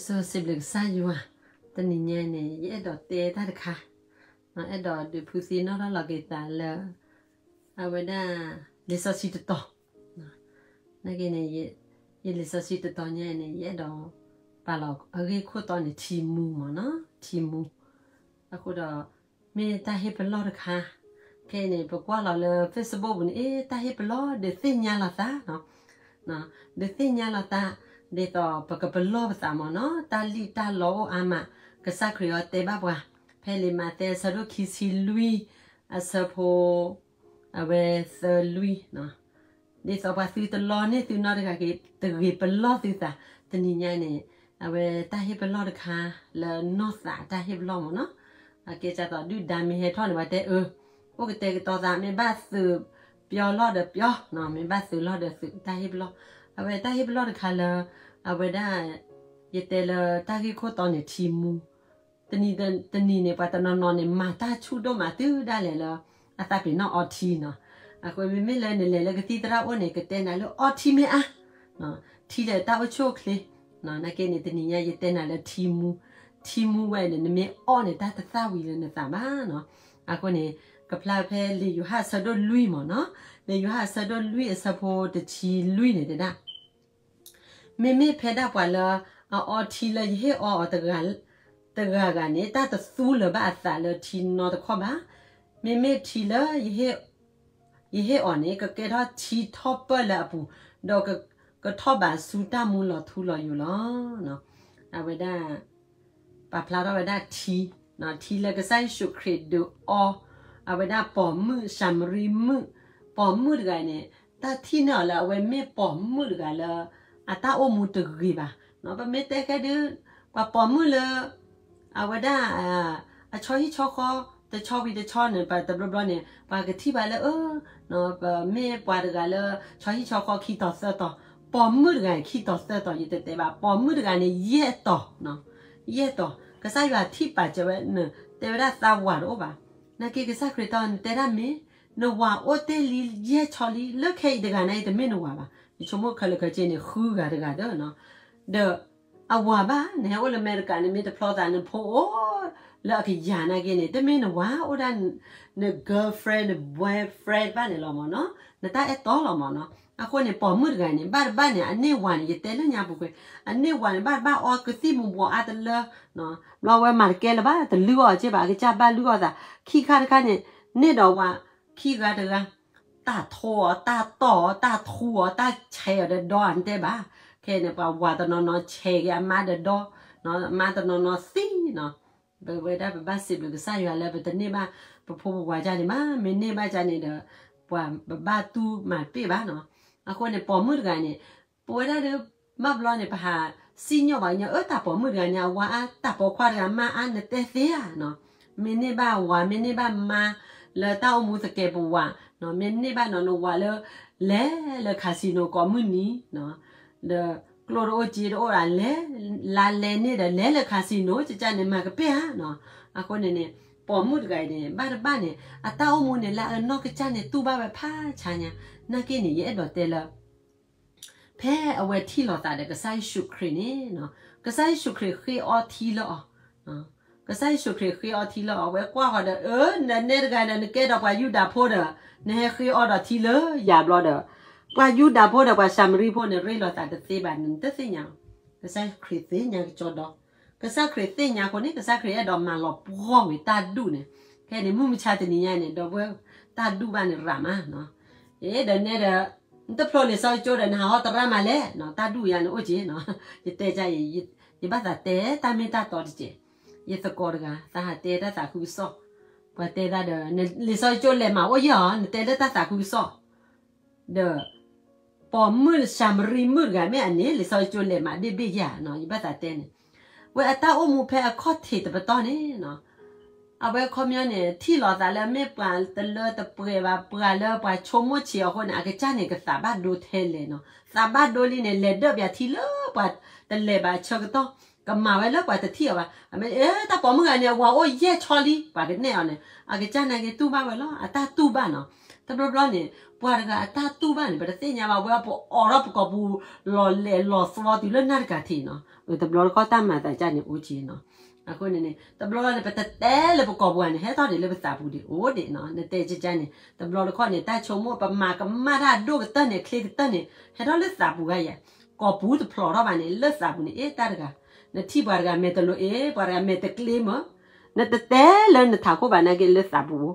စံးဘျုးကစၢ်ယွၤ, တနံၤညါအံၤန့ၣ် ယအဲၣ်ဒိးတဲတၢ်တခါ, အဲၣ်ဒိးဒုးဖုးသံနီၣ်ထီၣ်လီၤက့ၤသးလၢ အဝဲဒၣ် လံာ်စီဆှံတတီၤ, နာ်က့န့ၣ် ယလံာ်စီဆှံတတီၤညါအံၤန့ၣ် ယအဲၣ်ဒိးပာ်လီၤအဂ့ၢ်ခိၣ်တီန့ၣ် ထံမူမ့ၢ်နီၤ, ထံမူ. အဃိဒီး မ့ၢ်တၢ်ဟ့ၣ်ပလီၢ်တခါ, ခဲအံၤန့ၣ် ပကွၢ်လီၤလၢ Facebook ပူၤန့ၣ် အ့ တၢ်ဟ့ၣ်ပလီၢ်ဒုးသ့ၣ်ညါလီၤသး ဒုးသ့ၣ်ညါလီၤသး, ဒ်သိးပကပလီၢ်ပသးမ့ၢ်နီၤ, တၢ်လံၣ်တၢ်လီအိၣ်အါမး, ကစၢ်ခရံာ်အီၤတဲဘၣ်ပှၤ, ဖဲလံာ်မးသဲအဆၢဒိၣ်ခံဆံလွံၢ် အဆၢဖိ အဝဲသၢလွံၢ်, ဒ်သိးပှၤသုတလီန့ၢ်သုနီတဂၤက့ၤ တဂ့ၤပလီၢ်သုသး, တနံၤညါန့ၣ် အဝဲတၢ်ဟ့ၣ်ပလီၢ်တခါ လၢနီၢ်သးတၢ်ဟ့ၣ်ပလီၢ်မ့ၢ်နီၤ, အကဲစးသိးဒုၣ်ဒါမ့ၢ်ဟဲထီၣ်န့ၣ် ပှၤတဲအၢ, အိၣ်ကတဲာ်ကတီၤသး မ့ၢ်ဘၣ်သုးပျီလီၢ်ဒီးပျီ, မ့ၢ်ဘၣ်သုးလီၢ်ဒီးသုး တၢ်ဟ့ၣ်ပလီၢ်, အဝဲတၢ်ဟ့ၣ်ပလီၢ်တခါလၢ အဝဲဒၣ် ယတဲလၢတၢ်ဂ့ၢ်ခိၣ်တီန့ၣ် ထံမူ တနံၤတနံၤန့ၣ် ပှၤတနီၤနီၤန့ၣ် မၤတၢ်ဆူၣ်ဒိၣ်မးတုၤဒၣ်လဲာ်လၢ အသးပ့ၤနီၣ်အီထံနီၤ. အဃိမ့မ့ၢ်လၢနလဲၤလၢကသံၣ်သရၣ်အိၣ်န့ၣ် ကတဲနၤလၢအီထံမ့ၢ်အါ, ထံဒီးတၢ်အိၣ်ဆူၣ်အိၣ်ချ့, နာ်က့န့ၣ် တနံၤညါယတဲနၤလၢထံမူ, ထံမူဝဲန့ၣ် နမ့ၢ်အီၣ်န့ၣ် တၢ်တသၣ်ဝံၤလၢနသးဘၣ်နီၤ. အဃိန့ၣ် ကဖျါဖဲလံာ်ယိၤဟၣ်အဆၢဒိၣ်လွံၢ်မ့ၢ်နီၤ, လံာ်ယိၤဟၣ်အဆၢဒိၣ်လွံၢ်အဆၢဖိတဆံလွံၢ်န့ၣ်တဲဒၣ် မ့မ့ၢ်ဖဲဒၣ်ပှၤလၢအအီထံလၢယဟ့ၣ်အီၤတဂၤဂၤန့ၣ် တၢ်တသူလၢၤဘၣ်အသးလၢထံနီတခီၣ်ဘၣ်. မ့မ့ၢ်ထံလၢ ယဟ့ၣ်အီၤန့ၣ် ကကဲထီၣ်ထံထီၣ်ပၢၢ်လၢအပူၤ, ဒီးကထီၣ်ဘးဆူတၢ်မူလီၤထူလီၤယိာ်လီၤ. အဝဲဒၣ် ပာ်ဖျါထီၣ်ဝဲဒၣ်ထံ, ထံလၢကစၢ်ယ့ၣ်ၡူးခရံာ်ဒုးအီ, အဝဲဒၣ်ပိာ်မုၣ်ၡၤမရံမုၣ်, ပိာ်မုၣ်တဂၤန့ၣ် တၢ်ထံၣ်န့ၢ်အီၤလၢအဝဲမ့ၢ်ပိာ်မုၣ်တဂၤလၢ အတၢ်အိၣ်မူတဂ့ၤဘၣ်. ပမ့ၢ်တဲခဲဒုး ပှၤပိာ်မုၣ်လၢ အဝဲဒၣ် အဆီဟံၣ်ဆီဃီ တဆီဝံၤတဆီန့ၣ် ပတဘျီဘျီန့ၣ် ပှၤကထံၣ်ဘၣ်လၢ အၢ ပမ့ၢ်ပှၤတဂၤလၢ ဆီဟံၣ်ဆီဃီခံတီၤသၢတီၤ, ပိာ်မုၣ်တဂၤန့ၣ် ခံတီၤသၢတီၤ ယတတဲဘၣ်, ပိာ်မုၣ်တဂၤန့ၣ် ယဲၢ်တီၤ, ယဲၢ်တီၤ, ကစၢ်ယွၤထံၣ်ပာ်စၢၤဝဲ တဲဝဲဒၣ်သးဝၤတအိၣ်ဘၣ်. နာ်က့ကစၢ်ခရံာ်တီ နတဲဒၣ်မ့ၢ် နဝၤအိၣ်တ့ၢ်လံယဲၢ်ဆီလံ, လၢခဲအံၤတဂၤန့ၣ် တမ့ၢ်နဝၤဘၣ်. ယဆိကမိၣ်ခဲလၢာ်ခဲဆ့န့ၣ် ဃုဂၤတဂၤဒီး ဒီးအဝၤဘၣ်, နဟဲအိၣ်လၢအမဲရကၤ နမ့ၢ်တဖျီသး နဖိအိၣ်လၢအကယၤနာ်က့န့ၣ် တမ့ၢ်နဝၤ အိၣ်ဒၣ်န girlfriend န boyfriend ဘၣ်န့ၣ်လီၤမ့ၢ်နီၤ, နတၢ်အဲၣ်တီလီၤမ့ၢ်နီၤ. အဃိန့ၣ် ပိာ်မုၣ်တဂၤန့ၣ် ဘၣ်တဘၣ်န့ၣ် အန့ၢ်ဝၤန့ၣ် ယတဲလၢညါပူၤကွံာ်, အန့ၢ်ဝၤန့ၣ် ဘၣ်တဘၣ်အီကသံၣ်မူၤဘှီးအါတလၢ ဘျီဝဲမၤတကဲလၢၤဘၣ် တလုၢ်အီၣ်အီၤက့ဘၣ် အကစၢ်ဘၣ်လုၢ်အီၣ်သး, ခံခါတခါန့ၣ် န့ၢ်ဒီးဝၤ ခံဂၤတဂၤ တၢ်ထိအီၤ တၢ်တီၢ်အီၤ တၢ်ထူအီၤ တၢ်ဆဲးအီၤဒီးဒီ နတဲဘၣ်. ခဲအံၤန့ၣ် ပှၤဝၤတနီၤနီၤဆဲးက့ၤအမါဒီးဒီ, အမါတနီၤနီၤသံနီၤ. ပဝဲဒၣ်ပဘၣ်စံးဘျုးကစၢ်ယွၤလၢပတန့ၢ်ဘၣ် ပဖိပဝၤကန့ၣ်ဘၣ်, မ့ၢ်န့ၢ်ဘၣ်ကန့ၣ်ဒီး ပှၤပဘၣ်တူၢ်မၤတပ့ၢ်ဘၣ်နီၤ. အဃိန့ၣ် ပိာ်မုၣ်တဂၤန့ၣ် ပဝဲဒၣ်ဒီး ဘၣ်ဘျီန့ၣ် ပဟးစံၣ်ညီၣ်ဘၣ်ညီ အၢ တၢ်ပိာ်မုၣ်တဂၤန့ၣ် အဝၤအါ တၢ်ပိာ်ခွါတဂၤမါအါ နတဲသ့ဧါနီၤ. မ့ၢ်န့ၢ်ဘၣ်ဝၤ မ့ၢ်န့ၢ်ဘၣ်မါ လၢတၢ်အိၣ်မူသကဲးပဝး, မ့ၢ်န့ၢ်ဘၣ်နီၤ နဝၤလၢ လဲၤလၢ casino ကိးမုၢ်နံၤ ဒီးကျိၣ်တအိၣ်စ့တအိၣ်ဒၣ်လဲၣ်, လါလဲန့ၣ်ဒီး လဲၤလၢ casino ကကန့ၣ် မၤကပ့ၢ်ဧါနီၤ. အဃိန့ၣ်န့ၣ် ပိာ်မုၣ်တဂၤအံၤန့ၣ် ဘၣ်တဘၣ်န့ၣ် အတၢ်အိၣ်မူန့ၣ် လၢအနီၢ်ကစၢ်န့ၣ် တူၢ်ဘၣ်ဝဲဖးဆါညါ, နာ်က့န့ၣ် ယအဲၣ်ဒိးတဲလၢ ဖဲအဝဲထံၣ်လိာ်သးဒီးကစၢ်ယ့ၣ်ၡူးခရံာ်န့ၣ်, ကစၢ်ယ့ၣ်ၡူးခရံာ်ဃ့အီထံလၢအီၤ, ကစၢ်ယ့ၣ်ၡူးခရံာ်ဃ့အီထံလၢအီၤ အဝဲကွၢ်ဃီၤဒီး အၢ နနဲတဂၤဒီး နကဲဒီးပှၤယူဒၤဖိဒီး နဟဲဃ့အီဒီးထံလၢယၤဘျီဒီး ပှၤယူဒၤဖိဒီးပှၤၡၤမရံဖိန့ၣ် ရ့လိာ်သးတသ့ဘၣ်န့ၣ် နတသ့ၣ်ညါ, ကစၢ်ခရံာ်သ့ၣ်ညါကစီဒီ, ကစၢ်ခရံာ်သ့ၣ်ညါအဃိန့ၣ် ကစၢ်ခရံာ်အဲၣ်ဒိးမၤလီၤပှီၢ်ဝံၤတၢ်ဒူၣ်န့ၣ်, ခဲအံၤန့ၣ် မုၢ်မဆါတနံၤညါန့ၣ် ဒီပုၢ်ဝဲၢ် တၢ်ဒူၣ်ဘၣ်န့ၣ်ရၤမး, အ့ ဒီးနဲဒီး နတဖျိလံာ်စီဆှံကၠိဒီး နဟးဟီတရါမးလဲၣ်, တၢ်ဒူၣ်ယၤန့ၣ်အိၣ်က့ၤ, ယတဲ ယဘၣ်သးတဲတၢ်မ့ၢ်တၢ်တီတက့ၢ်, ယသကိးတဂၤ သးဟးတဲတၢ်သးခုကစီၣ်, ပှၤတဲတၢ်ဒီး လံာ်စီဆှံကၠိလဲၤမးအိၣ်ယဲၢ်ဧါ, နတဲလၢတၢ်သးခုကစီၣ် ဒီး ပိာ်မုၣ်ၡၤမရံမုၣ်တဂၤမ့ၢ်အန့ၣ် လံာ်စီဆှံကၠိလဲၤမးဒ့ၣ်ဘ့ၣ်ယၤနီၤ, ယဘၣ်သးတဲန့ၣ်, ဝဲအတၢ်အိၣ်မူဖဲအခီၣ်ထံးတပတီၢ်န့ၣ်နီၤ, အဝဲခီပညီန့ၣ် ထံၣ်လိာ်သးလၢမ့ၢ်ပှၤတလၢတပှဲၤဘၣ် ပှၤလၢပှၤဆိကမိၣ်ဆံးအဃိန့ၣ် အကစၢ်န့ၣ် ကသးဘၣ်ဒိထဲလဲၣ်နီၤ, သးဘၣ်ဒိလံန့ၣ် လဲၤဒၢၣ်ပှၤထံလၢပှၤတလဲၤဘၣ်အဆၢကတီၢ်, ကမၤဝဲလၢပှၤတထံၣ်အီၤဘၣ်, အမ့ၢ် တၢ်ပိာ်မုၣ်ဂၤန့ၣ် အဝၤအိၣ်ယဲၢ်ဆီလံ ပှၤကနဲၣ်အီၤန့ၣ် အကစၢ်နာ်က့တူၢ်ဘၣ်ဝဲလီၤ, အတၢ်တူၢ်ဘၣ်နီၤ, တဘျီဘျီန့ၣ် ပှၤတဂၤအတၢ်တူၢ်ဘၣ်န့ၣ် ပတသ့ၣ်ညါဘၣ် ဝဲပအိးထီၣ်ပကိာ်ပူၤ လီၤလဲၤလီၤသွီတုၤလၢနၢ်တကၤထံးနီၤ, တဘျီတခီၣ်တၢ်မၤသးကၢ်န့ၣ်အိၣ်က့ၤနီၤ. အဃိန့ၣ်န့ၣ် တဘျီလီၤန့ၣ် ပတတဲလၢပကိာ်ပူၤန့ၣ် ဟဲထီၣ်ဒံးလၢပသးပူၤဒံးအိၣ်ဒံးနီၤ. နတဲကၢ်ကၢ်န့ၣ် တဘျီတခီၣ်န့ၣ် တၢ်ဆိကမိၣ် ပမၤကမၣ်တၢ်ဒိၣ်ကတၢၢ်န့ၣ် ချ့ကတၢၢ်န့ၣ် ဟဲထီၣ်လၢသးပူၤဂၤယဲၢ်, ကိာ်ပူၤတဖျိးထီၣ်ဘၣ်န့ၣ် လၢသးပူၤန့ၣ် အ့ၣ်တၢ်တဂၤ, နထံၣ်ပှၤတဂၤမဲာ်တလိၤအ့ၣ် ပှၤတဂၤမဲာ်တကျ့မၢ်, နတတဲလၢနထးခိၣ်ဘၣ်နာ်က့လၢသးပူၤ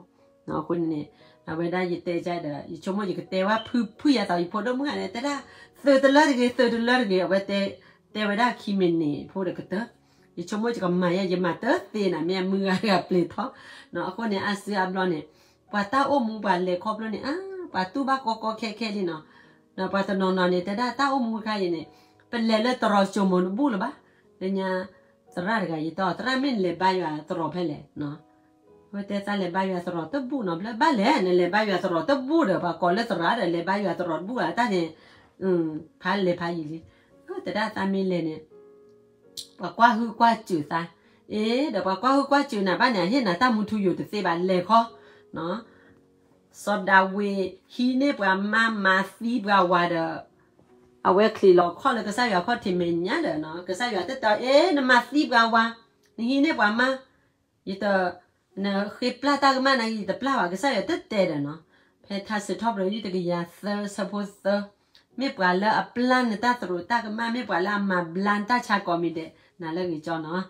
အိၣ်. အဃိန့ၣ်န့ၣ် အဝဲဒၣ်ယတဲကၢ်ဒီး ယဆိကမိၣ်ယကတဲဝဲဖုဖုယၤသးယဖိဒိၣ်မုၣ်ဂၤန့ၣ် တဲဒၣ် သုးတလၢတဂ့ၤ သုးတလၢတဂ့ၤ အဝဲတဲ တဲဝဲဒၣ်ခံမံးနံးဖိဒီးကတၢၢ်, ယဆိကမိၣ်ယကမၤယဲ ယမၤတသ့နၤ မ့ၢ်အမုၢ်ဂၤတဂၤပျ့ၤထီၣ်, အဃိန့ၣ် အါစုအါဘျီန့ၣ် ပှၤတၢ်အိၣ်မူပှၤလဲၤခီဖျိန့ၣ် အါ ပှၤတူၢ်ဘၣ်ကီကီခဲခဲလံနီၤ, ဒီးပှၤတနီၤနီၤန့ၣ် တဲဒၣ်တၢ်အိၣ်မူခါအံၤန့ၣ် ပလဲၤလၢသရိာ်စိမိၤတဘူၣ်လၢၤဘၣ်, လၢညါ သရၣ်တဂၤယတဲအီၤ သရၣ်မ့ၢ်နလဲၤဘါယွၤသရိာ်ဖဲလဲၣ် အဝဲတဲသးလဲၤဘါယွၤသရိာ်တဘူၣ်နီၤ ဘျၢဘၣ်လဲၣ် နလဲၤဘါယွၤသရိာ်တဘူၣ်ဒီး ပှၤကိးလၢသရၣ်ဒီး လဲၤဘါယွၤသရိာ်တဘူၣ်ဧါ တၢ်န့ၣ် ဖးလဲၤဖးယံာ်လံ, တဲဒၣ်သးမ့ၢ်လဲၤန့ၣ် ပှၤကွၢ်ဟုၣ်ကွၢ်စူၤသး, အ့ ဒီးပှၤကွၢ်ဟုၣ်ကွၢ်စူၤနၤဘၣ်န့ၣ် အဟ့ၣ်နၤတၢ်မူထူယိာ်တသ့ဘၣ် လဲၤခီ စီၤဒၤဝံး ဟံးန့ၢ်ပှၤမါ မၤသံပှၤဝၤဒီး အဝဲချံးလီၤခီၣ်လၢကစၢ်ယွၤခီၣ်ထံးမဲာ်ညါဒီးနီၤ ကစၢ်ယွၤတတဲအီၤ အ့ နမၤသံပှၤဝၤ, နဟံးန့ၢ်ပှၤမါ, ယတ နဃ့ပျၢ်တၢ်ကမၣ်နာ်က့ ယတပျၢ်ဘၣ် ကစၢ်ယွၤတတဲဒီးနီၤ, ဖဲထါစံးထီၣ်ပတြၢၤ တကယၤသၢ ဆၢဖိသၢ, မ့ၢ်ပှၤလၢအပျၢ်နတၢ်သရူးတၢ်ကမၣ် မ့ၢ်ပှၤလၢအမၤဘျါနတၢ်ဆါကိးမံၤဒဲး နၤလၢဂ့ၤကၠီနီၤ,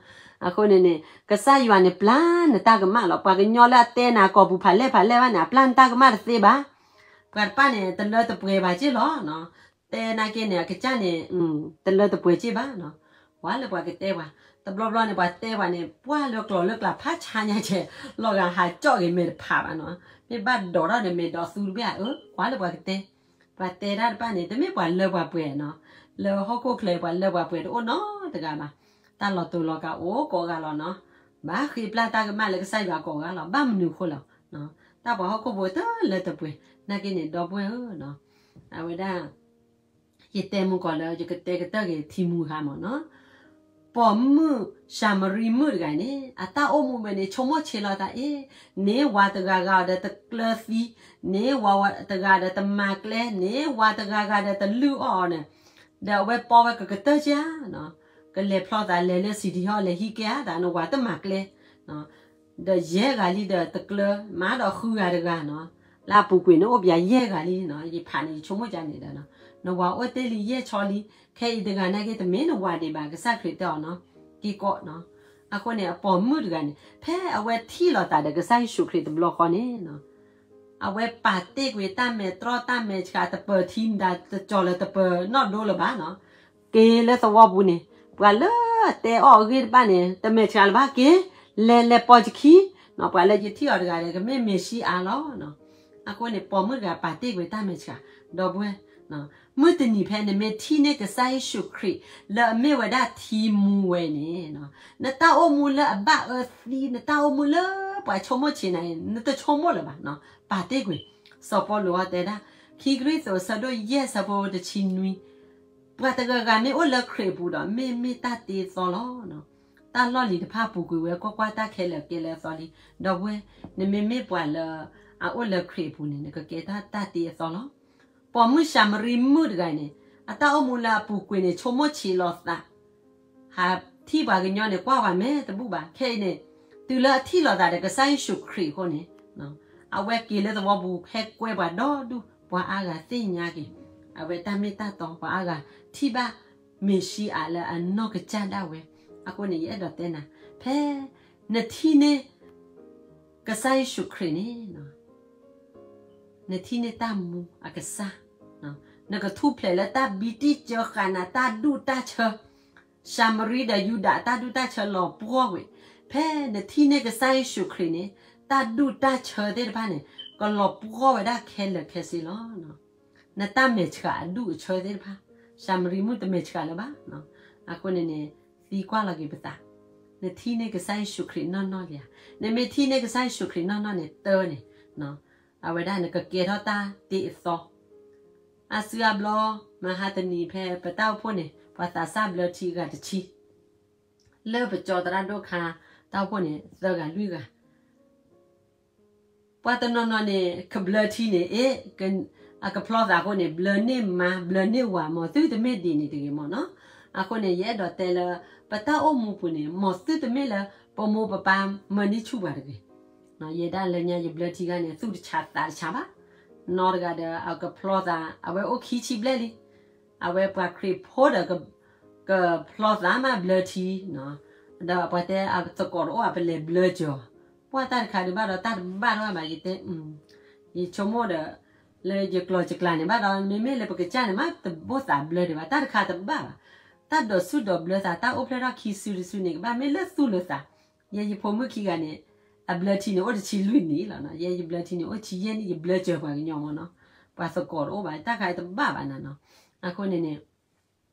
အဃိန့ၣ်န့ၣ် ကစၢ်ယွၤန့ၣ်ပျၢ်နတၢ်ကမၣ်လီၤ, ပှၤကညီလၢအတဲနၤကိာ်ပူၤဖးလဲၢ်ဖးလဲၢ်ဘၣ်န့ၣ် အပျၢ်နတၢ်ကမၣ်တသ့ဘၣ်, ပှၤတဖၣ်န့ၣ် တလၢတပှဲၤဘၣ်က့ၢ်လီၤ, တဲနာ်က့န့ၣ် အကစၢ်န့ၣ် တလၢတပှဲၤက့ၢ်ဘၣ်နီၤ, ပှၤလၢပှၤကတဲပှၤ, တဘျီဘျီန့ၣ် ပှၤတဲပှၤန့ၣ် ပှၢ်လၢကျိာ်လၢကျါဖးဆါညါကဲး, လီၤဂာ်ဟးကၠီၣ်က့ၤမဲာ်တဖးဘၣ်နီၤ, မ့ၢ်ဘၣ်ဒိးထီၣ်ဒီးမဲာ်ဒိးသူတဘ့ၣ်ဧါ, အၢ ပှၤလၢပှၤကတဲ, ပှၤတဲတၢ်တဖၣ်န့ၣ် တမ့ၢ်ပှၤလၢပှၤပှဲၤနီၤ, လၢဟီၣ်ခိၣ်ချၢပှၤလၢပှၤပှဲၤတအိၣ်နီတဂၤဘၣ်, တၢ်လီၤတူာ်လီၤကာ်အိၣ်ကိးဂၤလီၤနီၤ, ဘၣ်ဃ့ပျၢ်တၢ်ကမၣ်လၢကစၢ်ယွၤကိးဂၤလီၤ, ဘၣ်မနုၤအဃိလဲၣ်, တၢ်ပှၤဟီၣ်ခိၣ်ဖိတလၢတပှဲၤ, နာ်က့န့ၣ် ဒီပုၢ်ဝဲၢ်ဧၢ အဝဲဒၣ် ယတဲမုၢ်ကီၢ်လၢ ယကတဲကတၢၢ်က့ၤထံမူဟါမၢ်နီၤ, ပိာ်မုၣ်ၡၤမရံမုၣ်တဂၤန့ၣ် အတၢ်အိၣ်မူဝဲန့ၣ် ဆိကမိၣ်ဆံးလီၤသးအ့ၣ်, န့ၢ်ဝၤတဂၤဂၤအီၤဒီးတကျၢၤသံ, န့ၢ်ဝၤတဂၤဒီးတမၤကျဲ, န့ၢ်ဝၤတဂၤဂၤဒီးတလုၢ်အီၣ်အီၤန့ၣ်, ဒီးအဝဲပိာ်ဝဲကကတၢၢ်ကၢ်နီၤ, ကလဲၤဖျီသးလဲၤလၢ city hall လဲၤဟံးကဲသးန့ၣ် ဝၤတမၤကျဲ ဒီးယဲၢ်ဂၤလံဒီးတကျၢၤ, မၤဒီးဃုဂၤတဂၤနီၤ, လၢအပူၤကွံာ်န့ၣ်အိၣ်ပယၤယဲၢ်ဂၤလံနီၤ, ယဖးန့ၣ် ယဆိကမိၣ်ကန့ၣ်ဒီး, နဝၤအိၣ်တ့ၢ်လံယဲၢ်ဆီလံ, ခဲအံၤတဂၤနာ်က့တမ့ၢ်နဝၤဒံးဘၣ် ကစၢ်ခရံာ်တဲအီၤနီၤ, က့ၤကိးနီၤ, အဃိန့ၣ် အပိာ်မုၣ်တဂၤန့ၣ် ဖဲအဝဲထံၣ်လိာ်သးဒီးကစၢ်ယ့ၣ်ၡူးခရံာ်တဘျီဃီန့ၣ် အဝဲပာ်တ့ၢ်ကွံာ်တၢ်မဲာ်တြီတၢ်မဲာ်ဆှး တပၢၤထံမတၤတကၠီၤလၢတပၢၤနီၣ်ဒိလၢၤဘၣ်နီၤ, က့ၤလၢသဝီပူၤန့ၣ် ပှၤလၢအတဲအီၣ်အဂ့ၢ်တဖၣ်န့ၣ် တမဲာ်ဆှးလၢၤဘၣ်က့ၤ, လဲၤလဲၤပိာ်ယခံ, ပှၤလၢယထံၣ်အီၤတဂၤဒီး ကမ့ၢ်မ့ၤၡံအၤလီၤ. အဃိန့ၣ် ပိာ်မုၣ်တဂၤပာ်တ့ၢ်ကွံာ်တၢ်မဲာ်ဆှး, ဒီပုၢ်ဝဲၢ် မုၢ်တနံၤဖဲနမ့ၢ်ထံၣ်န့ၢ်ကစၢ်ယ့ၣ်ၡူးခရံာ် လၢအမ့ၢ်ဝဲဒၣ်ထံမူဝဲန့ၣ်, နတၢ်အိၣ်မူလၢအဘၣ်အၢသံ, နတၢ်အိၣ်မူလၢပှၤဆိကမိၣ်ဆံးနၤအံၤ နတဆိကမိၣ်လၢၤဘၣ်, ပာ်တ့ၢ်ကွံာ်, စီၤပီလူးအီၤတဲဒၣ်, ခံကရံၣ်သူး အဆၢဒိၣ်ယဲၢ် ဆၢဖိတဆံနွံ, ပှၤတဂၤဂၤမ့ၢ်အိၣ်လၢခရံာ်အပူၤဒီး မ့ၢ်မ့ၢ်တၢ်တ့အသီလီၤ. တၢ်လီၢ်လံၤတဖၣ်ပူၤကွံာ်ဝဲ ကွၢ်ကွၢ်တၢ်ခဲလၢာ်ကဲလၢအသီလံ. ဒီပုၢ်ဝဲၢ်, နမ့မ့ၢ်ပှၤလၢအအိၣ်လၢခရံာ်အပူၤန့ၣ် နကကဲထီၣ်တၢ်တ့အသီလီၤ. ပိာ်မုၣ်ၡၤမရံမုၣ်တဂၤန့ၣ် အတၢ်အိၣ်မူလၢအပူၤကွံာ်န့ၣ် ဆိကမိၣ်ဆံးလိာ်သး, ဟးထံၣ်ပှၤကညီန့ၣ် ကွၢ်ပှၤမဲာ်တဘူၣ်ဘၣ်. ခဲအံၤန့ၣ် တုၤလၢအထံၣ်လိာ်သးဒီးကစၢ်ယ့ၣ်ၡူးခရံာ်အဃိန့ၣ်, အဝဲက့ၤလၢသဝီပူၤ ဟဲကွဲပှၤဒီဒူၣ်, ပှၤအါဂၤသ့ၣ်ညါက့ၤ, အဝဲတၢ်မ့ၢ်တၢ်တီ ပှၤအါဂၤထံၣ်ဘၣ် မ့ၤၡံအၤလၢအနီၢ်ကစၢ်ဒၣ်ဝဲ. အဃိန့ၣ် ယအဲၣ်ဒိးတဲနၤ, ဖဲနထံၣ်န့ၢ်ကစၢ်ယ့ၣ်ၡူးခရံာ်န့ၣ် နထံၣ်န့ၢ်တၢ်မူအကစၢ်, နကထူၣ်ဖျဲးလၢတၢ်ဘံတံၢ်စၢဃာ်နၤ တၢ်ဒူၣ်တၢ်ဆၢ, ၡၤမရံဒီးယူဒၤတၢ်ဒူၣ်တၢ်ဆၢလီၤပှီၢ်ကွံာ်, ဖဲနထံၣ်န့ၢ်ကစၢ်ယ့ၣ်ၡူးခရံာ်န့ၣ် တၢ်ဒူၣ်တၢ်ဆၢသ့ၣ်တဖၣ်န့ၣ် ကလီၤပှီၢ်ဝဲဒၣ်ခဲလၢာ်ခဲဆ့လီၤ. နတၢ်မဲာ်ဆှးအဒူၣ်အဆၢသ့ၣ်တဖၣ်, ၡၤမရံမုၣ်တမဲာ်ဆှးလၢၤဘၣ်. အဃိန့ၣ်န့ၣ် သံကွၢ်လီၤက့ၤပသး, နထံၣ်န့ၢ်ကစၢ်ယ့ၣ်ၡူးခရံာ်နီၢ်နီၢ်လံဧါ. နမ့ၢ်ထံၣ်န့ၢ်ကစၢ်ယ့ၣ်ၡူးခရံာ်နီၢ်နီၢ်န့ၣ် တၢ်န့ၣ် အဝဲဒၣ်နကကဲထီၣ်တၢ်တ့အသီ. အါစုအါဘျီ မဟါတနံၤဖဲပတၢ်အိၣ်ဖှိၣ်န့ၣ် ပှၤသးစၢ်ဘျၢထံဂၤတဆံ, လၢပကၠီသရၣ်ဒိၣ်ခါ တၢ်အိၣ်ဖှိၣ်န့ၣ် သၢဂၤလွံၢ်ဂၤ ပှၤတနီၤနီၤန့ၣ် ကဘျၢထံန့ၣ် အ့ၣ် အကဖျီသးအဃိန့ၣ် ဘျၢန့ၢ်မါ ဘျၢန့ၢ်ဝၤမၢ် သုတမ့ၢ်ဒ်န့ၣ်တဂ့ၤမၢ်နီၤ. အဃိန့ၣ် ယအဲၣ်ဒိးတဲလၢ ပတၢ်အိၣ်မူပူၤန့ၣ် မ်သုတမ့ၢ်လၢ ပမိၢ်ပပၢ်မၢန့ၢ်ဆူၣ်ပှၤတဂ့ၤ. ယဲဒၣ်လၢညါယဘျၢထံဂၤန့ၣ် သူၣ်တဆးသးတဆးဘၣ်. နီၢ်တဂၤဒီး အကဖျီသး အဝဲအိၣ်ခံဆံဘျဲၣ်လံ. အဝဲပှၤခရံာ်ဖိဒီး ကဖျီသးမးဘျၢထံ, ဒီးပှၤတဲအသကိးတအိၣ်အပလဲၤဘျၢကၠီၤ. ပှၤတၢ်တခါဒုးဘၣ်ဒီးတၢ်တဘၣ်တဘၣ်ဘၣ် ယတဲ, ယဆိကမိၣ်ဒီး လၢယကျိၤယကျါန့ၣ်ဘၣ်ဒီး မ့မ့ၢ်လၢပကစၢ်န့ၣ်မး တဘိၣ်သးဘျၢဒံးဘၣ် တၢ်တခါတဘၣ်ဘၣ်. တၢ်ဒိးဆူၣ်ဒိးဘျၢသး တၢ်အိၣ်ဖျဲၣ်ထီၣ်ခံစုတစုန့ၣ် ကဘၣ်မ့ၢ်လၢသူၣ်လၢသး. ယဲယဖိမုၣ်ခံဂၤန့ၣ် အဘျၢထံန့ၣ် အိၣ်တဆံလွံၢ်နံၣ်လီၤ. ယဲယဘျၢထံန့ၣ် အိၣ်ဆံယဲၢ်နံၣ် ယဘျၢကၠီၤပှၤကညီမ့ၢ်နီၤ. ပှၤသကိးတအိၣ်ဘၣ် တၢ်ခါတဘၣ်ဘၣ်နၤနီၤ. အဃိန့ၣ်န့ၣ်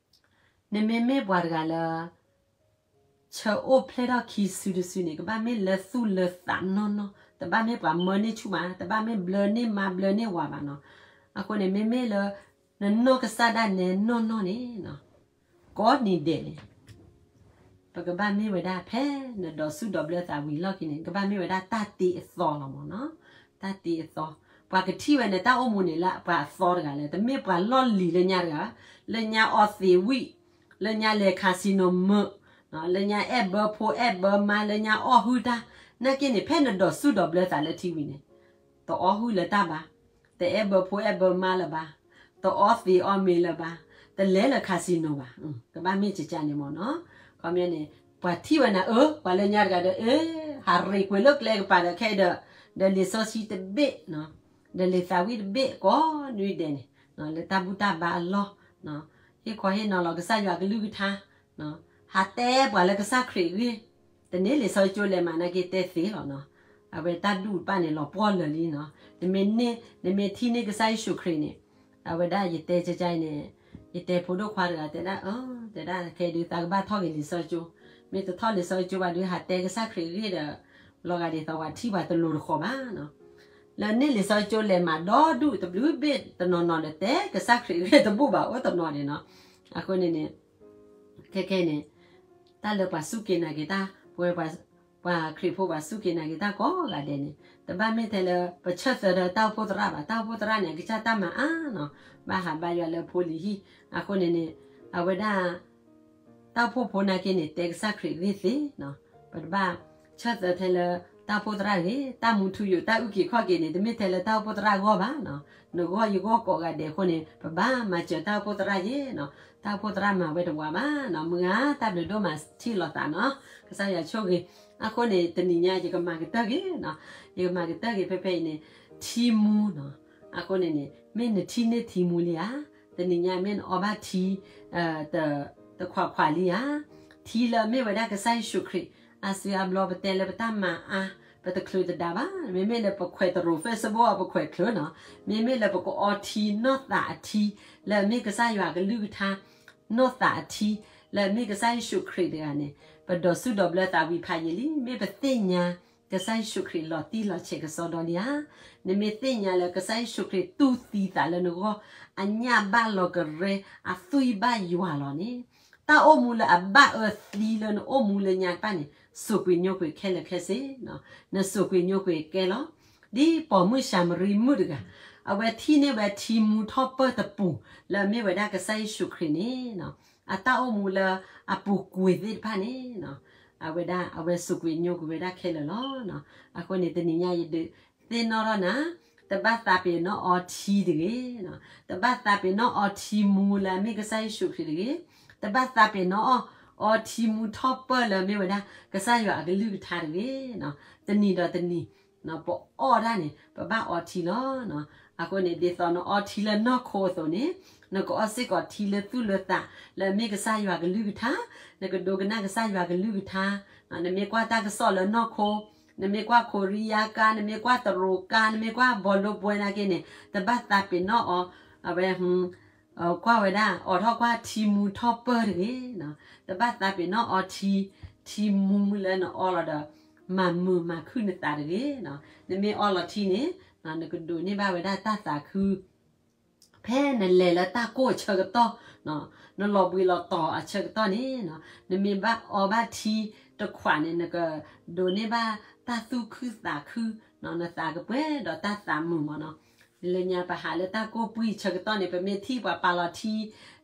နမ့မ့ၢ်ပှၤတဂၤလၢ ဆၢအိၣ်ဖျဲၣ်ထီၣ်ခံစုတစုန့ၣ် ကဘၣ်မ့ၢ်လၢသူၣ်လၢသးနီၢ်နီၢ်, တဘၣ်မ့ၢ်ပှၤမၢန့ၢ်ဆူၣ်မး, တဘၣ်မ့ၢ်ဘျၢန့ၢ်မါဘျၢန့ၢ်ဝၤဘၣ်နီၤ. အဃိန့ၣ် မ့မ့ၢ်လၢ နနီၢ်ကစၢ်ဒၣ်နဲနီၢ်နီၢ်န့ၣ် ကိးနံၤဒဲးန့ၣ် ပကဘၣ်မ့ၢ်ဝဲဒၣ်ဖဲနဒိးဆူၣ်ဒိးဘျၢသးဝံၤလီၢ်ခံန့ၣ် ကဘၣ်မ့ၢ်ဝဲဒၣ်တၢ်တ့အသီလီၤမ့ၢ်နီၤ. တၢ်တ့အသီ, ပှၤကထံၣ်ဝဲန့ၣ် တၢ်အိၣ်မူန့ၣ်လၢပှၤအသီတဂၤလဲၣ်, တမ့ၢ်ပှၤလီၢ်လံၤလၢညါတဂၤ, လၢညါအီသံးဝံၣ်, လၢညါလဲၤ casino မၢ, လၢညါအဲၣ်ဘၢဖိအဲၣ်ဘၢမါ, လၢညါအီၣ်ဟုၣ်တၢ်, နာ်က့န့ၣ် ဖဲနဒိးဆူၣ်ဒိးဘျၢသးလၢထံဝံၤန့ၣ် တအီၣ်ဟုၣ်လၢၤတၢ်ဘၣ်, တအဲၣ်ဘၢဖိအဲၣ်ဘၢမါလၢၤဘၣ်, တအီသံးအီမ့ၤလၢၤဘၣ်, တလဲၤလၢ casino ဘၣ်, ကဘၣ်မ့ၢ်ကကန့ၣ်မ့ၢ်နီၤ. ခီပညီန့ၣ် ပှၤထံၣ်ဝဲနၤ အၢ ပှၤလၢညါတဂၤဒီး အၢ ဟးရ့ကွံာ်လၢကျဲကပၤဒီးခဲအံၤဒီး ဒီးလံာ်စီဆှံတဘ့ၣ်, ဒီးလံာ်သးဝံၣ်တဘ့ၣ်ကိးနွံဒဲးန့ၣ် လၢတၢ်ဘူၣ်တၢ်ဘါအလီၢ် ဟ့ၣ်ခီဟ့ၣ်နီၤလီၤကစၢ်ယွၤကလုၢ်ကထါ, ဟးတဲပှၤလၢကစၢ်ခရံာ်အဂ့ၢ်, တန့ၢ်လံာ်စီဆှံကၠိလဲၤမးနာ်က့တဲသ့လီၤနီၤ. အဝဲတၢ်ဒူၣ်တဖၣ်န့ၣ် လီၤပှီၢ်လၢာ်လံနီၤ. နမ့ၢ်န့ၢ် နမ့ၢ်ထံၣ်န့ၢ်ကစၢ်ယ့ၣ်ၡူးခရံာ်န့ၣ်, အဝဲဒၣ်ယတဲကကန့ၣ်, ယတဲဖိဒိၣ်ခွါတဂၤတဲဒၣ်, တဲဒၣ်ခဲဒုးသးကဘၣ်ထီၣ်က့ၤလံာ်စီဆှံကၠိ, မ့ၢ်တထီၣ်လံာ်စီဆှံကၠိဘၣ်ဒုး ဟးတဲကစၢ်ခရံာ်အဂ့ၢ်ဒီး လီၤဂာ်ဒ်သိးပှၤထံၣ်ပှၤတလိၤတဃီၤဘၣ်နီၤ. လၢန့ၢ်လံာ်စီဆှံကၠိလဲၤမးဒီဒူၣ်တဘျုးဘ့ၣ်တနီၤနီၤဒီး တဲကစၢ်ခရံာ်အဂ့ၢ်တဘူၣ်ဘၣ်အိၣ်တနီၤန့ၣ်နီၤ. အဃိန့ၣ်န့ၣ် ခဲခဲန့ၣ် တၢ်လၢပှၤစူၢ်က့ၤနာ်က့ၤတၢ်, ပဝဲ ပှၤခရံာ်ဖိပှၤစူၢ်က့ၤနာ်က့ၤတၢ်ကိးဂၤဒဲးန့ၣ် တဘၣ်မ့ၢ်ထဲလၢ ပဆၢသၢဒီးတၢ်အိၣ်ဖှိၣ်သရၣ်ဘၣ်. တၢ်အိၣ်ဖှိၣ်သရၣ်န့ၣ် အကစၢ်တၢ်မၤအါနီၤ, ဘၣ်ဟးဘါယွၤလၢဖိလံၤဟံၣ်. အဃိန့ၣ်န့ၣ် အဝဲဒၣ် တၢ်အိၣ်ဖှိၣ်ဖိနာ်က့န့ၣ် တဲကစၢ်ခရံာ်အဂ့ၢ်သ့နီၤ. ပတဘၣ်ဆၢသၢထဲလၢတၢ်အိၣ်ဖှိၣ်သရၣ်တဂ့ၤ. တၢ်မူထူယိာ် တၢ်အုၣ်က့ၤခီၣ်က့ၤန့ၣ် တမ့ၢ်ထဲလၢတၢ်အိၣ်ဖှိၣ်သရၣ်အဂီၢ်ဘၣ်နီၤ. နဂီၢ်ယဂီၢ်ကိးဂၤဒဲးအဃိန့ၣ် ပဘၣ်မၤစၢၤတၢ်အိၣ်ဖှိၣ်သရၣ်ယ့နီၤ. တၢ်အိၣ်ဖှိၣ်သရၣ်မၤဝဲတဝၤဘၣ်နီၤ. မုၢ်ဂၤတၢ်ဘျုးဒိၣ်မးထံၣ်လိာ်သးနီၤ. ကစၢ်ယွၤဆိၣ်ဂ့ၤ. အဃိန့ၣ် တနံၤညါယကမၤကတၢၢ်က့ၤနီၤ. ယကမၤကတၢၢ်က့ၤဖဲဖဲအံၤန့ၣ် ထံမူနီၤ. အဃိန့ၣ်န့ၣ် မ့ၢ်နထံၣ်န့ၢ်ထံမူလံဧါ. တနံၤညါမ့ၢ်နအီဘၣ်ထံ တခွးခွးလံဧါ. ထံလၢအမ့ၢ်ဝဲဒၣ်ကစၢ်ယ့ၣ်ၡူးခရံာ် အါစုအါဘျီပတဲလၢပတၢ်မၤအါ ပတချုးတဒါဘၣ်. မ့မ့ၢ်လၢပခွဲးတရိး Facebook အပခွဲးချုးနီၤ. မ့မ့ၢ်လၢပကအီထံနီၢ်သးအထံ လၢအမ့ၢ်ကစၢ်ယွၤကလုၢ်ကထါ နီၢ်သးအထံ လၢအမ့ၢ်ကစၢ်ယ့ၣ်ၡူးခရံာ်တဂၤန့ၣ် ပဒိးဆူၣ်ဒိးဘျၢသးဝံၤဖးယံာ်လံ. မ့ၢ်ပသ့ၣ်ညါ ကစၢ်ယ့ၣ်ၡူးခရံာ်လီၤတံၢ်လီၤဆဲးကစီဒီလံဧါ. နမ့ၢ်သ့ၣ်ညါလၢကစၢ်ယ့ၣ်ၡူးခရံာ်တူၢ်သံသးလၢနဂီၢ် အညၣ်ဘၣ်လီၤကရဲ အသွံၣ်ဘၣ်ယွၤလီၤန့ၣ် တၢ်အိၣ်မူလၢအဘၣ်အၢသံလၢနအိၣ်မူလၢညါတဖၣ်န့ၣ် စူးကွံာ်ညိကွံာ်ခဲလၢာ်ခဲဆ့, နစူးကွံာ်ညိကွံာ်ကဲလီၤ. ဒ်ပိာ်မုၣ်ၡၤမရံမုၣ်တဂၤ အဝဲထံၣ်န့ၢ်ဝဲထံမူထီၣ်ပၢၢ်တပူၤ လၢအမ့ၢ်ဝဲဒၣ်ကစၢ်ယ့ၣ်ၡူးခရံာ်န့ၣ် အတၢ်အိၣ်မူလၢအပူၤကွံာ်သ့ၣ်တဖၣ်န့ၣ် အဝဲဒၣ် အဝဲစူးကွံာ်ညိကွံာ်ဝဲဒၣ်ခဲလၢာ်လီၤ. အဃိန့ၣ် တနံၤညါယဒုးသ့ၣ်နီၣ်ထီၣ်နၤ, တဘၣ်သးပ့ၤနီၣ်အီထံတဂ့ၤ, တဘၣ်သးပ့ၤနီၣ်အီထံမူလၢအမ့ၢ်ကစၢ်ယ့ၣ်ၡူးခရံာ်တဂ့ၤ, တဘၣ်သးပ့ၤနီၣ်အီ အီထံမူထီၣ်ပၢၢ်လၢအမ့ၢ်ဝဲဒၣ် ကစၢ်ယွၤအကလုၢ်ကထါတဂ့ၤ. တနံၤဒီးတနံၤ ပအီၣ်ဒၣ်န့ၣ် ပဘၣ်အီထံလီၤ. အဃိန့ၣ် ဒ်သိးနအီထံလၢနီၢ်ခိအသိးန့ၣ် နကအီၣ်စ့ၢ်ကီးထံလၢသူၣ်လၢသး လၢအမ့ၢ်ကစၢ်ယွၤကလုၢ်ကထါ, နကဒိကနၣ်ကစၢ်ယွၤကလုၢ်ကထါ, နမ့ၢ်ကွၢ်တၢ်ကစီၣ်လၢနီၢ်ခိ, နမ့ၢ်ကွၢ်ခိရံယါကါ, နမ့ၢ်ကွၢ်တရူးကါ, နမ့ၢ်ကွၢ်ဘီလိပှဲၤနာ်က့န့ၣ် တဘၣ်သးပ့ၤနီၣ်အီၤ, အဝဲ ကွၢ်ဝဲဒၣ် အိးထီၣ်ကွၢ်ထံမူထီၣ်ပၢၢ်တဂ့ၤ, တဘၣ်သးပ့ၤနီၣ်အီထံ, ထံမူလၢနအီလီၤဒီး မၤမုာ်မၤခုၣ်နသးတဂ့ၤ. နမ့ၢ်အီလီၤထံန့ၣ် နကဒိးန့ၢ်ဘၣ်ဝဲဒၣ်တၢ်သးခု ဖဲနလဲၤလၢတၢ်ကိၢ်အဆၢကတီၢ်, နလီၤဘှံးလီၤတီၤအဆၢကတီၢ်န့ၣ် နမ့ၢ်ဘၣ်အီဘၣ်ထံတခွးန့ၣ် နကဒိးန့ၢ်ဘၣ်တၢ်သူၣ်ခုသးခု, နသးကပှဲၤဒီးတၢ်သးမုာ်မ့ၢ်နီၤ. လၢညါပဟးလၢတၢ်ကိၢ်ပှံၢ်အဆၢကတီၢ်န့ၣ် ပမ့ၢ်ထံၣ်ပှၤပာ်လီၤ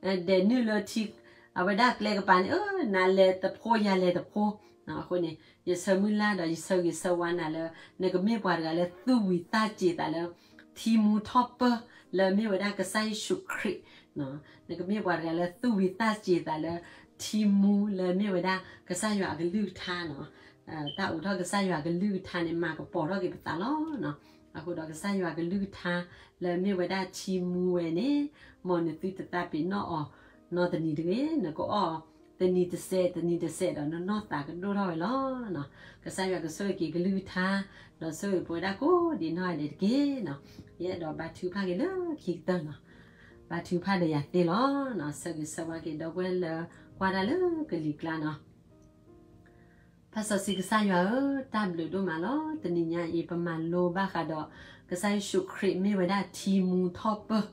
ထံ ဒဲးနုာ်လၢထံ အဝဲဒၣ်ကျဲကပၤန့ၣ် အၢ နၤလဲၤတဖိ ယၤလဲၤတဖိ, အဃိန့ၣ် ယဆၢမုၢ်လၢ်ဒီးယဆၢဂ့ၤဆၢဝါနၤလၢ နကမ့ၢ်ပှၤတဂၤလၢသူၣ်ဝံၤသးစ့ၤသးလၢ ထံမူထီၣ်ပၢၢ်လၢမ့ၢ်ဝဲဒၣ်ကစၢ်ယ့ၣ်ၡူးခရံာ်, နကမ့ၢ်ပှၤတဂၤလၢသူၣ်ဝံၤသးစ့ၤသးလၢ ထံမူလၢမ့ၢ်ဝဲဒၣ်ကစၢ်ယွၤအကလုၢ်ကထါနီၤ, တၢ်အိးထီၣ်ကစၢ်ယွၤကလုၢ်ကထါန့ၣ် မၤကပီၤထီၣ်က့ၤပသးလီၤ. အဃိဒီးကစၢ်ယွၤကလုၢ်ကထါလၢမ့ၢ်ဝဲဒၣ်ထံမူဝဲန့ၣ်, မ်နသုတသးပ့ၤနီၣ်အီၤနီတနံၤတဂ့ၤ, နကအီၣ်တနံၤတစဲး တနံၤတစဲးဒီးနနီၢ်သးကဒိၣ်ထီၣ်ဝဲလီၤ. ကစၢ်ယွၤကဆိၣ်ဂ့ၤက့ၤကလုၢ်ကထါ, ဒီးဆိၣ်ဂ့ၤပဝဲဒၣ်ကိးဒံးနီၢ်ဂၤဒဲးတက့ၢ်နီၤ. ယအဲၣ်ဒိးဘါထုကဖၣ်က့ၤလၢခံကတၢၢ်နီၤ, ဘါထုကဖၣ်ဒီးယၤသ့လီၤ. ဆၢဂ့ၤဆၢဝါက့ၤဒီပုၢ်ဝဲၢ်လၢကွၢ်တၢ်လၢကလံၤကျါနီၤ. ပၢ်စီဆှံကစၢ်ယွၤဧၢ, တၢ်ဘျုးဒိၣ်မးလီၤ. တနံၤညါအံၤ ပမၤလိဘၣ်ဃးဒီး ကစၢ်ယ့ၣ်ၡူးခရံာ်မ့ၢ်ဝဲဒၣ်ထံမူထီၣ်ပၢၢ်,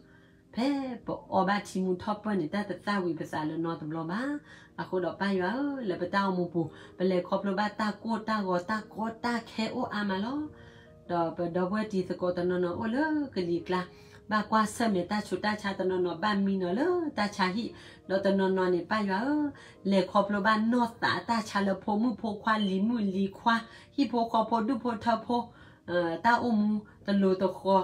ဖဲပအီဘၣ်ထံမူထီၣ်ပၢၢ်န့ၣ် တၢ်တသၣ်ဝံၤပသးလၢနီတဘျီဘၣ်. အဃိဒီးပၢ်ယွၤဧၢ, လၢပတၢ်အိၣ်မူပူၤ ပလဲၤခီဖျိဘၣ်တၢ်ကိၢ်တၢ်ဂီၤ တၢ်ကီတၢ်ခဲအိၣ်အါမးလီၤ. ဒီးပဒီပုၢ်ဝဲၢ်တံၤသကိးတနီၤနီၤအိၣ်လၢကလံၤကျါ, ဘၣ်ကွၢ်ဆၢၣ်မဲာ်တၢ်ဆူးတၢ်ဆါ တနီၤနီၤဘၣ်မံနီၤလၢတၢ်ဆါဟံၣ်, ဒီးတနီၤနီၤန့ၣ် ပၢ်ယွၤဧၢ, လဲၤခီဖျိဘၣ်နီၢ်သးအတၢ်ဆါလၢဖိမုၣ်ဖိခွါလံၤမုၣ်လံၤခွါ, ဟံၣ်ဖိဃီဖိဒူၣ်ဖိထၢဖိ, တၢ်အိၣ်မူတလိၤတဃီၤ,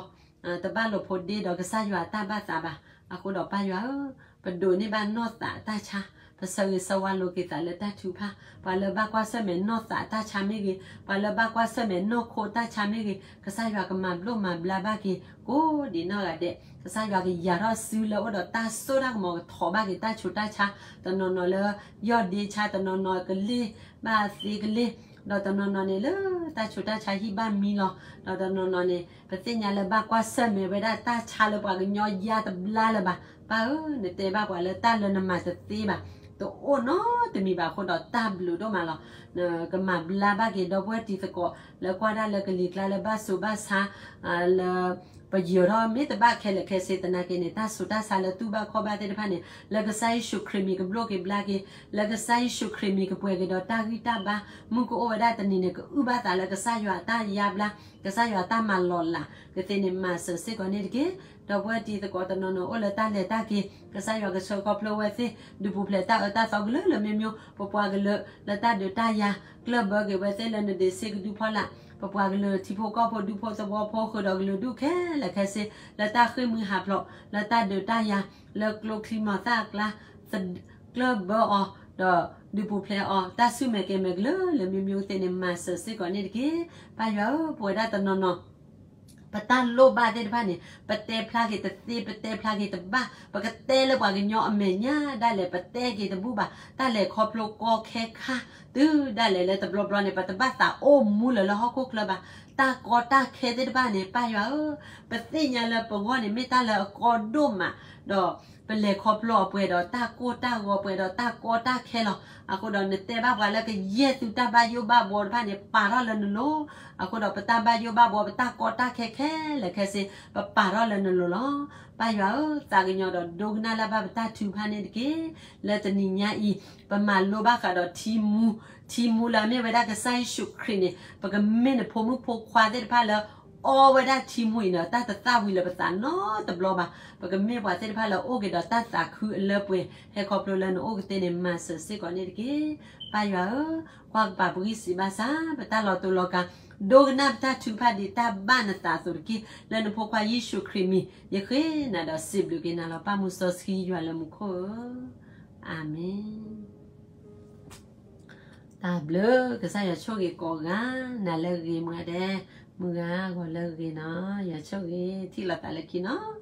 တဘၣ်လိာ်ဖိးဒ့ဒီးကစၢ်ယွၤတၢ်ဘၣ်သးဘၣ်. အဃိဒီးပၢ်ယွၤဧၢ, ပဒိးန့ၢ်ဘၣ်နီၢ်သးအတၢ်ဆါ, ပဆၢဂ့ၤဆၢဝါလိာ်က့ၤသးလၢတၢ်ထုကဖၣ်, ပှၤလၢဘၣ်ကွၢ်ဆၢၣ်မဲာ်နီၢ်သးအတၢ်ဆါမ့ၢ်ဂ့ၤ, ပှၤလၢဘၣ်ကွၢ်ဆၢၣ်မဲာ်နီၢ်ခိအတၢ်ဆါမ့ၢ်ဂ့ၤ, ကစၢ်ယွၤကမၤဘျိၣ်မၤဘျါဘၣ်က့ၤ ကိးဒံးနီၢ်ဂၤဒဲး, ကစၢ်ယွၤကယၤထီၣ်စုလၢအိၣ်ဒီးတၢ်စိတၢ်ကမီၤ ကထီၣ်ဘၣ်က့ၤတၢ်ဆူးတၢ်ဆါ, တနီၤနီၤလၢယီၢ်ဒ့ဆါ, တနီၤနီၤကလ့ၢ်ဘၣ်သ့ကလ့ၢ်, ဒီးတနီၤနီၤန့ၣ်လၢတၢ်ဆူးတၢ်ဆါဟံၣ်ဘၣ်မံလီၤ, ဒီးတနီၤနီၤန့ၣ် ပသ့ၣ်ညါလၢဘၣ်ကွၢ်ဆၢၣ်မဲာ်ဝဲဒၣ်တၢ်ဆါလၢပှၤကညီယါတဘျါလၢၤဘၣ်. ပၢ်ဧၢ, နတဲဘၣ်ပှၤလၢတၢ်လၢနမၤတသ့ဘၣ်, တအိၣ်နီတမံၤဘၣ်အဃိဒီးတၢ်ဘျုးဒိၣ်မးလီၤ. နကမၤဘျါဘၣ်က့ၤဒီပုၢ်ဝဲၢ်တံၤသကိး လၢကွၢ်တၢ်လၢကလံၤကျါလၢဘၣ်ဆူးဘၣ်ဆါ, လၢ ပယၢၤထီၣ်မ့ၢ်တဘၣ်ခဲလၢာ်ခဲဆ့သနာ်က့န့ၣ် တၢ်ဆူးတၢ်ဆါလၢသူၣ်ဘၣ်ခီၣ်ဘၣ်သ့ၣ်တဖၣ်န့ၣ် လၢကစၢ်ယ့ၣ်ၡူးခရံာ်မံၤကဘျိၣ်က့ၤဘျါက့ၤ, လၢကစၢ်ယ့ၣ်ၡူးခရံာ်မံၤကပှဲၤက့ၤဒီးတၢ်ဂံၢ်တၢ်ဘါ, မုၢ်ကအိၣ်ဝဲဒၣ်တနံၤန့ၣ် ကအုၣ်ဘၣ်သးလၢကစၢ်ယွၤတၢ်ယါဘျါ, ကစၢ်ယွၤတၢ်မၤလီၤလးကသ့န့ၣ် မၤစၢၤစ့ၢ်ကီးန့ၣ်တက့ၢ်. ဒီပုၢ်ဝဲၢ်တံၤသကိးတနီၤနီၤအိၣ်လၢတၢ်လဲၤတၢ်က့ၤ, ကစၢ်ယွၤကဆှၢခီဖျိဝဲသ့ၣ်, ဒုးပူၤဖျဲးတၢ်အၢတၢ်သီကလုာ်လၢမ့ၢ်မ့ၢ်, ပပှၤကလုာ်လၢတၢ်ဒုးတၢ်ယၤ, ကျၢၢ်ဘၢက့ၤဝဲသ့ၣ်လၢနဒ့စ့ကဒုဖီလာ်, ပပှၤကလုာ်ထံဖိကီၢ်ဖိဒူဖိသဝီဖိဃုာ်ဒီးကလုာ်ဒူၣ်ခဲလၢာ်ခဲဆ့, လၢတၢ်ဃ့ၢ်မှံဟးဖျိး, လၢတၢ်ဒုးတၢ်ယၤ, လၢကျိချံမျိာ်သၣ်အကျါ, ကျၢၢ်ဘၢအီၤ, ဒီးဒုးပူၤဖျဲးအီၤ, တၢ်ဆူၣ်မဲာ်ကဲၤမဲာ်ကလုာ်လၢမ့ၢ်မ့ၢ်သ့ၣ်န့ၣ် မၤစၢၤစ့ၢ်ကီးန့ၣ်တက့ၢ်. ပၢ်ယွၤဧၢ, ပဝဲဒၣ်တနီၤနီၤ ပတၢ်လိၣ်ဘၣ်သ့ၣ်တဖၣ်န့ၣ် ပတဲဖျါက့ၤတသ့ ပတဲဖျါက့ၤတဘၣ်, ပကတဲလၢပှၤကညီအမဲာ်ညါဒၣ်လဲာ် ပတဲက့ၤတဘူၣ်ဘၣ်, တၢ်လဲၤခီဖျိကီခဲခါ, တုၤဒၣ်လဲာ်လၢတဘျီဘျီန့ၣ် ပတဘၣ်သးအိၣ်မူလၢၤလၢဟီၣ်ခိၣ်ချၢဘၣ်, တၢ်ကီတၢ်ခဲသ့ၣ်တဖၣ်န့ၣ် ပၢ်ယွၤဧၢ, ပသ့ၣ်ညါလၢပဂီၢ်န့ၣ် မ့ၢ်တၢ်လၢအကီဒိၣ်မး, ဒီးပလဲၤခီဖျိအပှဲၤဒီးတၢ်ကိၢ်တၢ်ဂီၤ ပှဲၤဒီးတၢ်ကီတၢ်ခဲလီၤ. အဃိဒီးနတဲဘၣ်ပှၤလၢကယဲၢ်သုတၢ်ဘၣ်ယိၣ်ဘၣ်ဘှီတဖၣ်န့ၣ် ပာ်ထီၣ်လၢနလိၤ, အဃိဒီးပတၢ်ဘၣ်ယိၣ်ဘၣ်ဘှီ ပတၢ်ကီတၢ်ခဲခဲလၢာ်ခဲဆ့ ပပာ်ထီၣ်လၢနလိၤလီၤ. ပၢ်ယွၤဧၢ, သးကညီၤဒီးဒိကနၣ်လၢ်ဘၣ်ပတၢ်ထုကဖၣ်န့ၣ်တက့ၢ်. လၢတနံၤညါအံၤ ပမၤလိဘၣ်ဃးဒီးထံမူ, ထံမူလၢအမ့ၢ်ဝဲဒၣ်ကစၢ်ယ့ၣ်ၡူးခရံာ်န့ၣ် ပကမ့ၢ်နဖိမုၣ်ဖိခွါသ့ၣ်တဖၣ်လၢ အီဝဲဒၣ်ထံမူအံၤဒီး တၢ်တသၣ်ဝံၤလၢပသးနီတဘျီဘၣ်. ပကမ့ၢ်ပှၤသ့ၣ်တဖၣ်လၢအအိၣ်က့ၤဒီးတၢ်သးခုအလၢပှဲၤ ဟဲခီဖျိလၢနအိၣ်ကသ့န့ၣ် မၤစၢၤစ့ၢ်ကီးန့ၣ်တက့ၢ်. ပၢ်ယွၤဧၢ, ကွၢ်ကပၤပဂံၢ်စံးဘၣ်ဆၣ် ပတၢ်လီၤတူာ်လီၤကာ်, ဒိကနၣ်ပတၢ်ထုကဖၣ်ဒ်တၢ်ဘၣ်နသးအသိးတက့ၢ်. လၢနဖိခွါယ့ၣ်ၡူးခရံာ်မံၤ ယဃ့နၤဒီးစံးဘျုးက့ၤနၤလီၤ. ပၢ်မူစီဆှံယွၤလၢမူခိၣ်ဧၢ, အၤမ့ၣ်. တၢ်ဘျုး, ကစၢ်ယွၤဆိၣ်ဂ့ၤကိးဂၤ, နၤလၢအဂ့ၤ မုၢ်ဂၤဒဲး, မုၢ်ဂၤဂီၤလၢအဂ့ၤနီၤ, ယွၤဆိၣ်ဂ့ၤ ထံၣ်လိာ်သးလၢခံနီၤ.